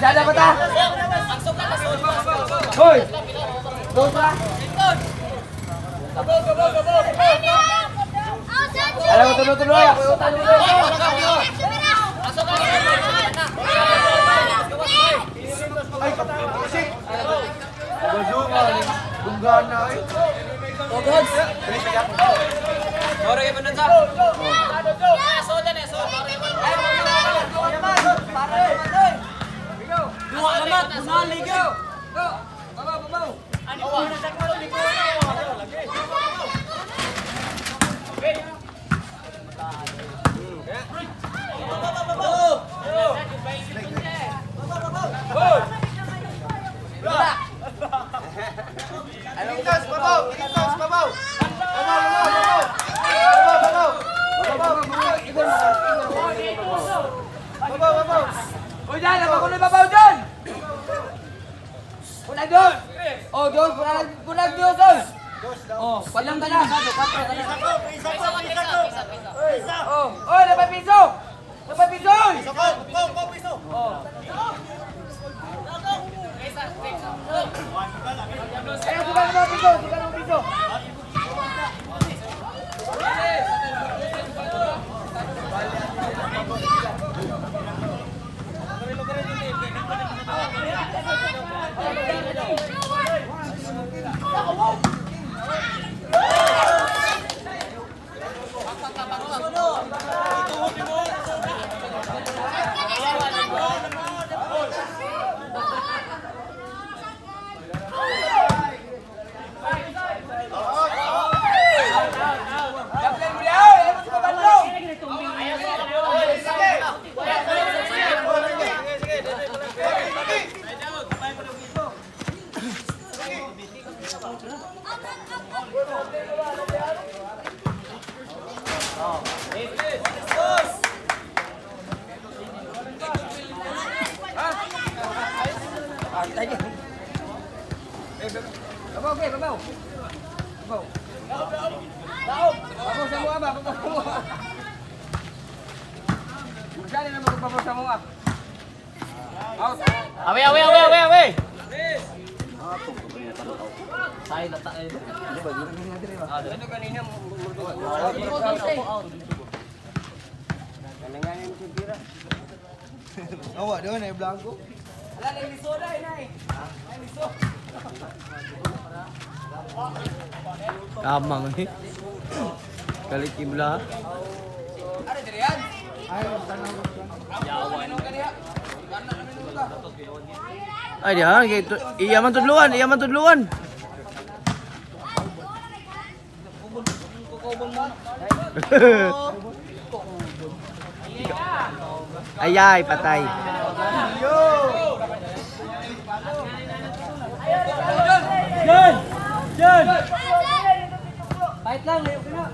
Dada pa ta. Hoy. Dos ra. Alam mo tuloy-tuloy. Ako yung tuloy. Ay, kapit. Gazunga. Dunggana eh. Itas, babaw! Itas, babaw! Babaw, babaw, babaw! Babaw, babaw! Babaw, babaw! Babaw! Uy, dyan! Ako na babaw dyan! Kuna doon! Oh, doon! Kuna, kuna doon, doon! Oh, walang ka na. Oh, oh, dapat piso! Dapat piso! Oh. Ayun, suka ng mga piso! Suka ng piso! Daplan mo niya! Oy, ano sa kabandong? Babaw, okay, babaw. Babaw. Babaw sa mga ba? Babaw sa mga. Magsali na magbabaw sa mga. Out. Awe, awe, awe, awe, awe. Awa, doon ay blanco. Ala, naliso na, inay. Naliso. Kamang eh. Kalikibla. Ano, diri yan? Yawan. Ay diyan, kay iya man tudluan, iya man tudluan. Ay ay, patay. Bait lang, layo ka na.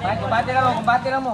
Bait, kumbate lang mo, kumbate lang mo.